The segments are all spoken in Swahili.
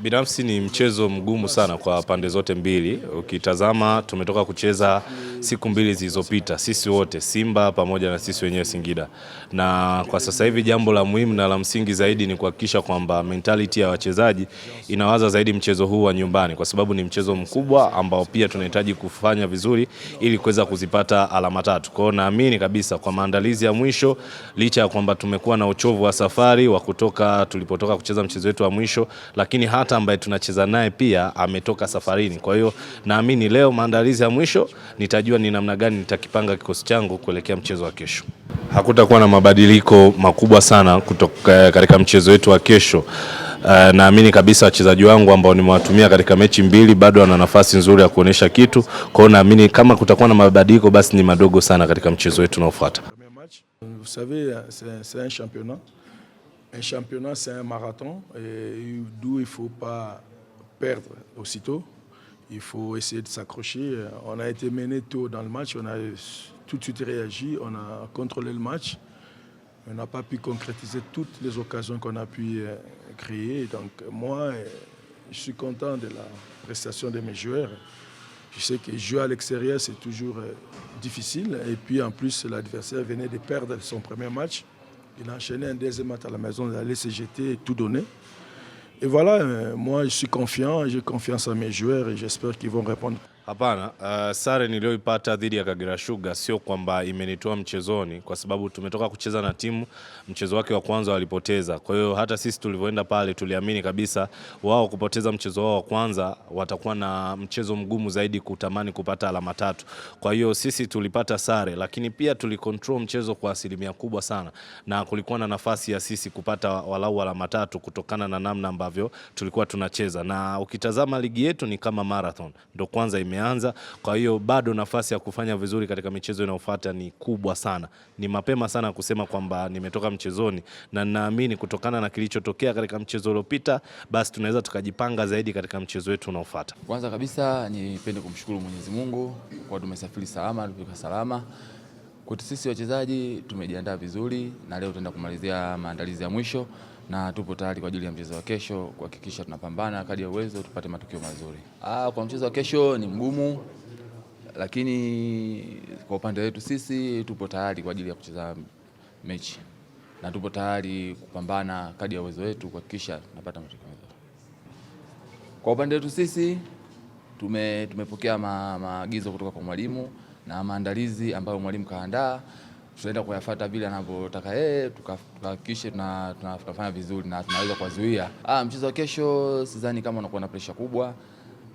Binafsi ni mchezo mgumu sana kwa pande zote mbili. Ukitazama tumetoka kucheza siku mbili zilizopita, sisi wote Simba pamoja na sisi wenyewe Singida, na kwa sasa hivi jambo la muhimu na la msingi zaidi ni kuhakikisha kwamba mentality ya wachezaji inawaza zaidi mchezo huu wa nyumbani, kwa sababu ni mchezo mkubwa ambao pia tunahitaji kufanya vizuri ili kuweza kuzipata alama tatu. Kwa hiyo naamini kabisa kwa maandalizi ya mwisho, licha ya kwamba tumekuwa na uchovu wa safari wa kutoka tulipotoka kucheza mchezo wetu wa mwisho, lakini hata ambaye tunacheza naye pia ametoka safarini. Kwa hiyo naamini leo maandalizi ya mwisho nitajua ni namna gani nitakipanga kikosi changu kuelekea mchezo wa kesho. Hakutakuwa na mabadiliko makubwa sana kutoka katika mchezo wetu wa kesho. Naamini kabisa wachezaji wangu ambao nimewatumia katika mechi mbili bado wana nafasi nzuri ya kuonyesha kitu. Kwa hiyo naamini kama kutakuwa na mabadiliko basi ni madogo sana katika mchezo wetu unaofuata. Premier match. Vous savez, c'est un championnat. Un championnat, c'est un marathon, et d'où il ne faut pas perdre aussitôt. Il faut essayer de s'accrocher. On a été mené tôt dans le match, on a tout de suite réagi, on a contrôlé le match. On n'a pas pu concrétiser toutes les occasions qu'on a pu créer. Donc moi, je suis content de la prestation de mes joueurs. Je sais que jouer à l'extérieur, c'est toujours difficile. Et puis en plus, l'adversaire venait de perdre son premier match. Il a enchaîné un deuxième match à la maison, il allait se jeter et tout donner. Et voilà, moi je suis confiant, j'ai confiance en mes joueurs et j'espère qu'ils vont répondre. Hapana, sare niliyoipata dhidi ya Kagera Sugar sio kwamba imenitoa mchezoni, kwa sababu tumetoka kucheza na timu mchezo wake wa kwanza walipoteza. Kwa hiyo hata sisi tulivyoenda pale tuliamini kabisa wao kupoteza mchezo wao wa kwanza watakuwa na mchezo mgumu zaidi kutamani kupata alama tatu. Kwa hiyo sisi tulipata sare, lakini pia tulicontrol mchezo kwa asilimia kubwa sana, na kulikuwa na nafasi ya sisi kupata walau alama tatu kutokana na namna ambavyo tulikuwa tunacheza, na ukitazama ligi yetu ni kama marathon, ndo kwanza imeanza. Kwa hiyo bado nafasi ya kufanya vizuri katika michezo inayofuata ni kubwa sana. Ni mapema sana kusema kwamba nimetoka mchezoni, na naamini kutokana na kilichotokea katika mchezo uliopita, basi tunaweza tukajipanga zaidi katika mchezo wetu unaofuata. Kwanza kabisa nipende kumshukuru Mwenyezi Mungu kwa tumesafiri salama, tumefika salama. Kwetu sisi wachezaji tumejiandaa vizuri na leo tutaenda kumalizia maandalizi ya mwisho na tupo tayari kwa ajili ya mchezo wa kesho kuhakikisha tunapambana kadri ya uwezo tupate matokeo mazuri. Kwa mchezo wa kesho ni mgumu, lakini kwa upande wetu sisi tupo tayari kwa ajili ya kucheza mechi na tupo tayari kupambana kadri ya uwezo wetu kuhakikisha tunapata matokeo mazuri. Kwa upande wetu sisi tumepokea maagizo kutoka kwa mwalimu na maandalizi ambayo mwalimu kaandaa, tutaenda kuyafuata vile anavyotaka yeye, tukahakikishe tunafanya vizuri na tunaweza kuwazuia. Mchezo wa kesho sidhani kama unakuwa na pressure kubwa,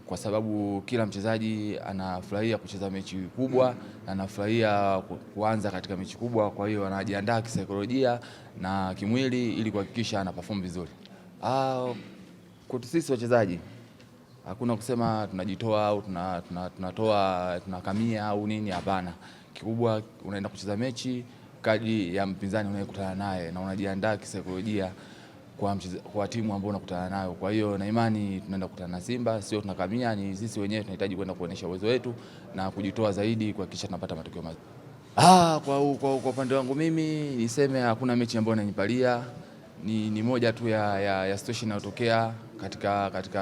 kwa sababu kila mchezaji anafurahia kucheza mechi kubwa na anafurahia kuanza katika mechi kubwa, kwa hiyo anajiandaa kisaikolojia na kimwili ili kuhakikisha ana perform vizuri. Kwetu sisi wachezaji hakuna kusema tunajitoa au tunatoa tunakamia au nini, hapana. Kikubwa unaenda kucheza mechi kadri ya mpinzani unayekutana naye na unajiandaa kisaikolojia kwa timu ambayo unakutana nayo. Kwa hiyo na imani tunaenda kukutana na Simba, sio tunakamia, ni sisi wenyewe tunahitaji kwenda kuonyesha uwezo wetu na kujitoa zaidi kuhakikisha tunapata matokeo mazuri. Kwa upande wangu mimi niseme hakuna mechi ambayo inanipalia, ni moja tu ya situation inayotokea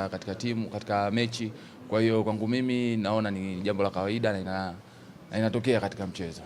katika timu, katika mechi. Kwa hiyo kwangu mimi naona ni jambo la kawaida na inatokea katika mchezo.